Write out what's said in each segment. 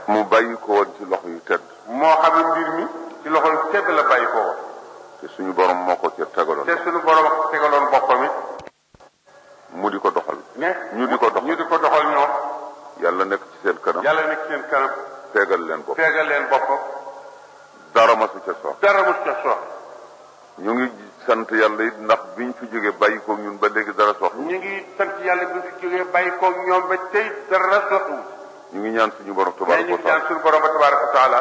mu bàyyi ko woon ci loxo yu tedd. moo xam ne mbir mi ci loxo yu tedd la bàyyi ko woon. te suñu borom moo ko ca tegaloon. te suñu borom ak tegaloon boppam it. mu di ko doxal. ñu di ko doxal ñoom. yàlla nekk ci seen kanam. yàlla nekk ci seen kanam. feegal leen bopp. feegal leen boppam. dara masu ca sox. dara masu ca sox. ñu ngi sant yàlla it ndax biñ fi jógee bàyyi ko ñun ba léegi dara sox. ñu ngi sant yàlla biñ fi jógee bàyyi ko ñoom ba tey dara soxu. ñu ngi ñaan suñu borom tabaaraka wa taala. ñu ngi ñaan suñu borom tabaaraka wa taala.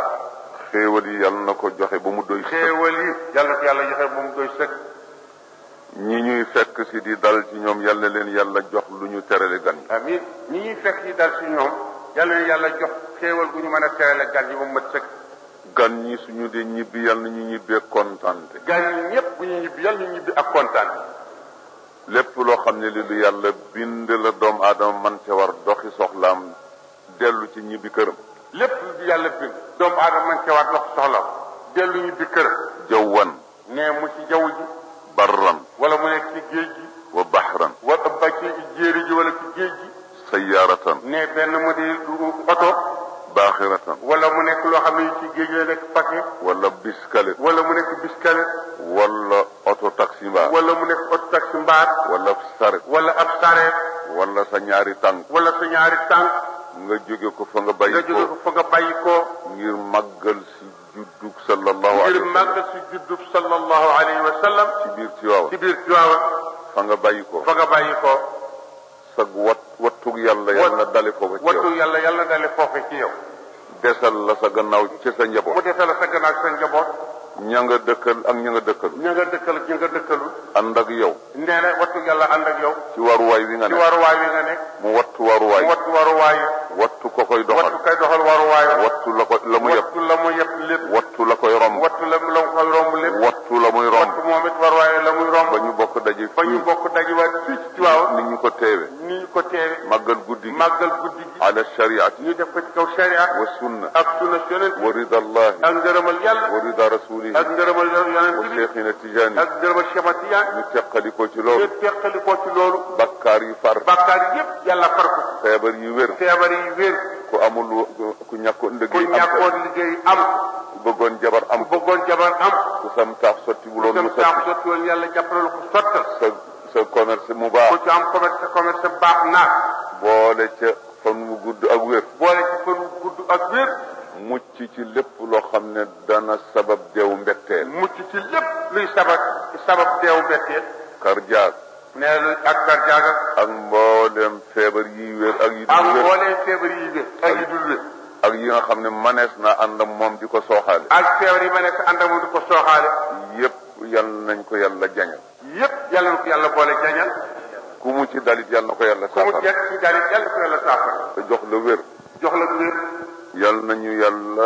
xéewal yi yàlla na ko joxe ba mu doy sëkk. xéewal yi yàlla na ko yàlla joxe ba mu doy sëkk. ñi ñuy fekk si di dal ci ñoom yàlla leen yàlla jox lu ñu terale gan yi. amiin ñi ñuy fekk si dal ci ñoom yàlla na yàlla jox xéewal gu ñu mën a terale gan yi ba mu mat sëkk. gan ñi suñu dee ñibbi yàlla na ñu ñibbee kontaante. gan ñi ñëpp bu ñu ñibbi yàlla ñu ñibbi ak kontaan. lépp loo xam ne li lu yàlla bind la doomu aadama man ca war doxi soxlaam dellu ci ñibbi këram. lépp lu yàlla bind doomu aadama man ca war doxi soxlaam dellu ñibbi këram. jawwan. ne mu ci jaww ji. barran. wala mu nekk ci géej gi. wa bahran. wala ba ci jéeri ji wala ci géej gi. sayyaratan. ne benn mu di oto. baaxiratan. wala mu nekk loo xam ne ci géej la nekk paquet. wala biskalet. wala mu nekk biskalet. wala oto taxi mbaar. wala mu nekk oto taxi mbaar. wala saret. wala ab saret. wala sa ñaari tànk. wala sa ñaari tànk. nga jóge ko fa nga bàyyi ko. nga jóge ko fa nga bàyyi ko. ngir màggal si juddug sallallahu alayhi wa sallam. ngir màggal si juddug sallallahu alayhi wa sallam. ci biir Tiwaawan. ci biir Tiwaawan. fa nga bàyyi ko. fa nga bàyyi ko. sag wattug yàlla yàlla na dale foofu ci yow. wattug yàlla yàlla na dale foofu ci yow. desal la sa gannaaw ci sa njaboot. mu desal la sa gannaaw ci sa njaboot. ña nga dëkkal ak ña nga dëkkalu. ña nga dëkkal ña nga dëkkalu. ànd ak yow. nee na wattug yàlla ànd ak yow. ci waruwaay wi nga nekk. ci waruwaay wi nga nekk. mu wattu waruwaay. mu wattu waruwaay. wattu ko koy doxal. wattu koy doxal waruwaay. wattu la ko la mu yëpp. wattu la mu yëpp lépp. wattu la koy romb. wattu la mu koy romb lépp. wattu la muy romb. wattu moom it waruwaay la muy romb. ba ñu bokk daje fii. ba ñu bokk daje waat fii ci Tiwaawan. ni ñu ko teewe. ni ñu ko teewe. màggal guddi gi. màggal guddi gi. ala shariati. ñu def ko ci kaw sharia. wa sunna. ak sunna yonent. wa rida allahi. ak ngërëmal yàlla. wa rida rasulihi. ak ngërëmal yonent wa bi. cheikhina Tijaani. ak ngërëmal Cheikh Tijaan. ñu teqalikoo ci loolu. ñu teqalikoo ci loolu. bakkaar yi far. bakkaar yépp yàlla far ko. feebar yi wér. feebar yi wér. ku amul ku ñàkkoon liggéey am. ku ñàkkoon liggéey am. ku bëggoon jabar am. ku bëggoon jabar am. ku sam taax sotti bu loon mu sotti. ku sam taax sotti woon yàlla jàppale ko sottal. sa commerce mu baax. ku ci am commerce baax naa. boole ca fan mu gudd ak wér. boole ci fan mu gudd ak wér. mucc ci lépp loo xam ne dana sabab deewu mbetteel. mucc ci lépp luy sabab deewu mbetteel. karjaag. nee na ak karjaag ak mboolem feebar yi wér ak yi dul wér. ak mboolem feebar yi wér ak yi dul wér. ak yi nga xam ne manees na ànd ak moom di ko sooxaale. ak feebar yi manees na ànd ak moom di ko sooxaale. yépp yal nañ ko yàlla jañal. yépp yàlla na ko yàlla boole jañal. ku mu ci dalit yal na ko yàlla saafara. ku mu ci dalit yàlla na ko yàlla saafara. te jox la wér. jox la wér. yal nañu yàlla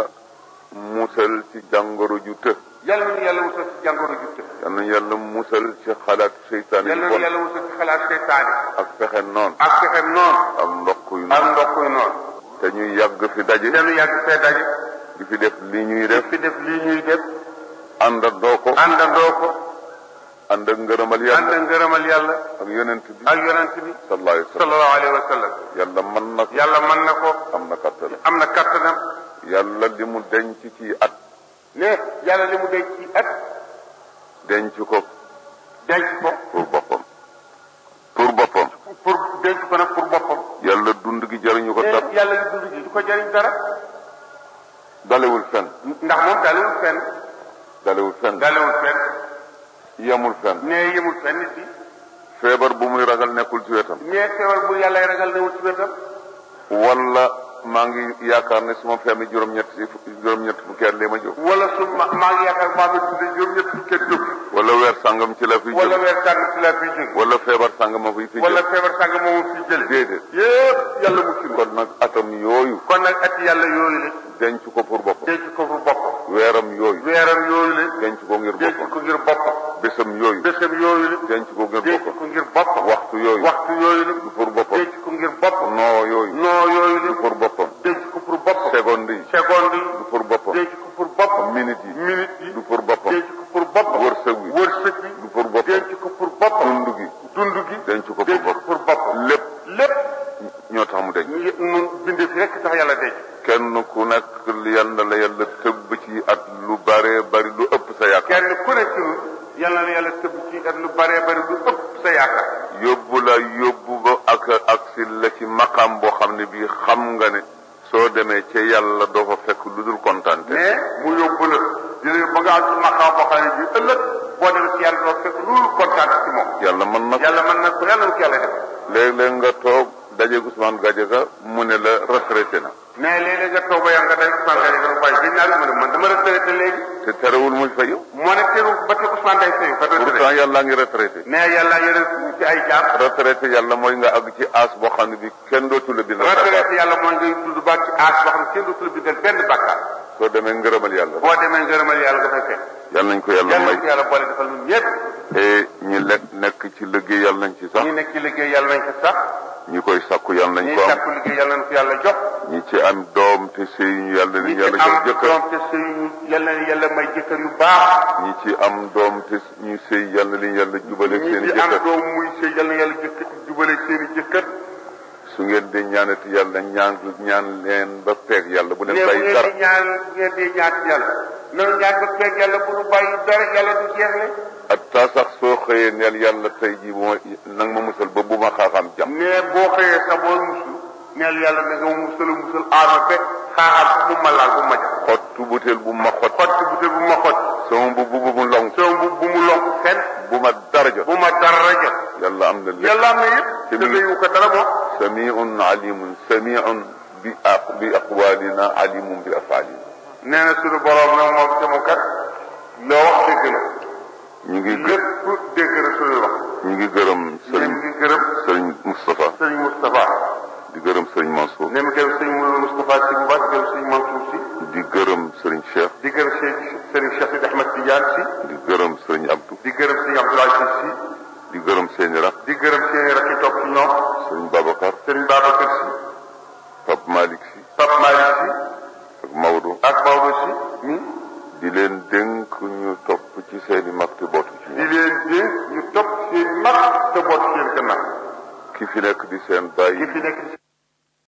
musal ci jàngoro ju të. yàlla nañu yàlla musal ci jàngoro ju të. yal nañu yàlla musal ci xalaat seytaane yàlla nañu yàlla musal ci xalaat seytaane. ak pexe noonu. ak pexe noonu. ak ndokkuy noonu. ak ndokkuy noonu. te ñuy yàgg fi daje. te ñu yàgg fee daje. di fi def lii ñuy def. di fi def lii ñuy def. àndandoo ko. àndandoo ko. ànd ak ngërëmal yàlla. ànd ak ngërëmal yàlla. ak yonent bi. ak yonent bi. sallallahu alayhi wa sallam. yàlla mën na ko. yàlla mën na ko. am na kattan. am na kattanam. yàlla li mu denc ci at. ne yàlla li mu denc ci at. denc ko. denc ko. pour boppam. pour boppam. pour denc ko nag pour boppam. yàlla dund gi jëriñu ko dara. yàlla li dund gi du ko jëriñ dara. dalewul fenn. ndax moom dalewul fenn. dalewul fenn. dalewul fenn. yemul fenn. nee yemul fenn nit yi. feebar bu muy ragal nekkul ci wetam. nee feebar bu yàlla ragal newul ci wetam. wala maa ngi yaakaar ne suma feemi juróom-ñett fukki at lee ma jóg. wala maa ngi yaakaar maa ngi dundee juróom-ñett fukki at jóg. wala weer sàngam ci la fi jóg. wala weer sàngam ci la fi jóg. wala feebar sàngam ma fi jóg. wala feebar sàngam moo fi jëlee. déedéet. yépp yàlla mu ci. kon nag atam yooyu. kon nag at yàlla yooyu la. denc ko pour boppam. denc ko pour boppam. weeram yooyu. weeram yooyu la. denc ko ngir boppam. denc ko ngir boppam. bésam yooyu. bésam yooyu la. denc ko ngir denc boppam. ko ngir boppam. waxtu yooyu. waxtu yooyu la. du pour boppam. denc ko ngir boppam. noo yooyu. noo yooyu la. du pour boppam. denc ko pour boppam. seconde yi. seconde yi. du pour boppam. denc ko pour boppam. minute yi. minute yi. du pour boppam. denc ko pour boppam. wërsëg wi. wërsëg wi. du pour boppam. denc ko pour boppam. dund gi. dund gi. denc ko pour denc ko boppam. pour boppam. lépp lépp. ñoo tax mu denc. ñun bindee fi rek tax yàlla denc. kenn ku nekk yal na la yàlla tëbb ci at lu bare bari lu ëpp sa yaakaar. kenn ku nekk yal na la yàlla tëbb ci at lu bare bari lu ëpp sa yaakaar. yóbbu ba ak si la ci maqaam boo xam ne bii xam nga ne soo demee ca yàlla doo fa fekk lu dul kontaan. mais mu yóbbu la dina ba nga am ci maqaam boo xam ne bii ëllëg boo demee ci yàlla doo fekk lu dul kontaan ci moom. yàlla mën na ko yàlla mën na ko yàlla na ko yàlla def. léeg-léeg nga toog dajeeg Ousmane Gadiaga mu ne la retraité na. mais léeg-léeg nga toog ba yaa nga dajeeg Ousmane Gadiaga waaye gën naa la man dama retraité léegi. te terewul muy fayu. moo ne terewul ba te Ousmane day fayu. pourtant yàlla ngi retraité. mais yàlla yore ci ay jaam. retraité yàlla mooy nga àgg ci as boo xam ne bi kenn dootu la bindal. retraité yàlla mooy ngay dund ba ci as boo xam ne kenn dootu la bindal benn bàkkaar. soo demee ngërëmal yàlla. boo demee ngërëmal yàlla nga fay fekk. yàlla nañ ko yàlla may yàlla nañ ko yàlla boole defal ñun ñëpp. te ñi nekk ci liggéey yàlla nañ ci sax. ñi nekk ci liggéey yàlla nañ ko sax. ñi koy sakku yàlla nañ ko am ñi sakku liggéey yàlla nañ ko yàlla jox. ñi ci am doom te sëyuñu yàlla nañ yàlla jox jëkkër. ñi ci am doom te sëyuñu yàlla nañ yàlla may jëkkër yu baax. ñi ci am doom te ñu sëy yàlla nañ yàlla jubale seen i jëkkër. ñi ci am doom muy sëy yàlla nañ yàlla jubale seen i jëkkër. su ngeen di ñaanati yàlla ñaan leen ba peeg yàlla bu leen bàyyi dara. bu ngeen di ñaan yàlla. noonu ñaan ba peeg yàlla bu nu bàyyi dara yàlla du jeexle. atta sax soo xëyee neel yàlla tey jii bu ma nag ma musal ba bu ma xaaxam jam. mais boo xëyee sax boo musul neel yàlla na nga musal aama be xaaxam bu ma laal bu ma jam. xottu butéel bu ma xott. xottu butéel bu ma xott. sama mbubb bu mu lonk. sama mbubb bu mu lonk fenn. bu ma dara jot. bu ma dara jot. yàlla am na lépp. yàlla am na yëpp. te dayu ko dara moom. samiun alimun samiun bi aqwalina alimun bi afalina. nee na suñu borom nag moom sama kat loo wax dëgg la. ñu ngi lépp dégg na suñu wax. ñu ngi gërëm sëriñ Moustapha. sëriñ Moustapha. di gërëm sëriñ Mansour. nee na gërëm sëriñ Moustapha si bu baax di gërëm sëriñ Mansour si. di gërëm sëriñ Cheikh. di gërëm sëriñ Cheikh Sidi Ahmed Tidiane si. di gërëm sëriñ Abdou. di gërëm sëriñ Abdoulaye si. di gërëm seeni rak. di gërëm seeni rak yi topp ci ñoom. sëriñ Babacar. sëriñ Babacar si. Pape Malick si. Pape Malick si. ak Maodo. ak Maodo si. di leen dénk ñu topp ci seeni mag te bootu ci ñoom. di leen dénk ñu topp seeni mag te bootu seen gannaaw. ki fi nekk di seen bàyyi. ki fi nekk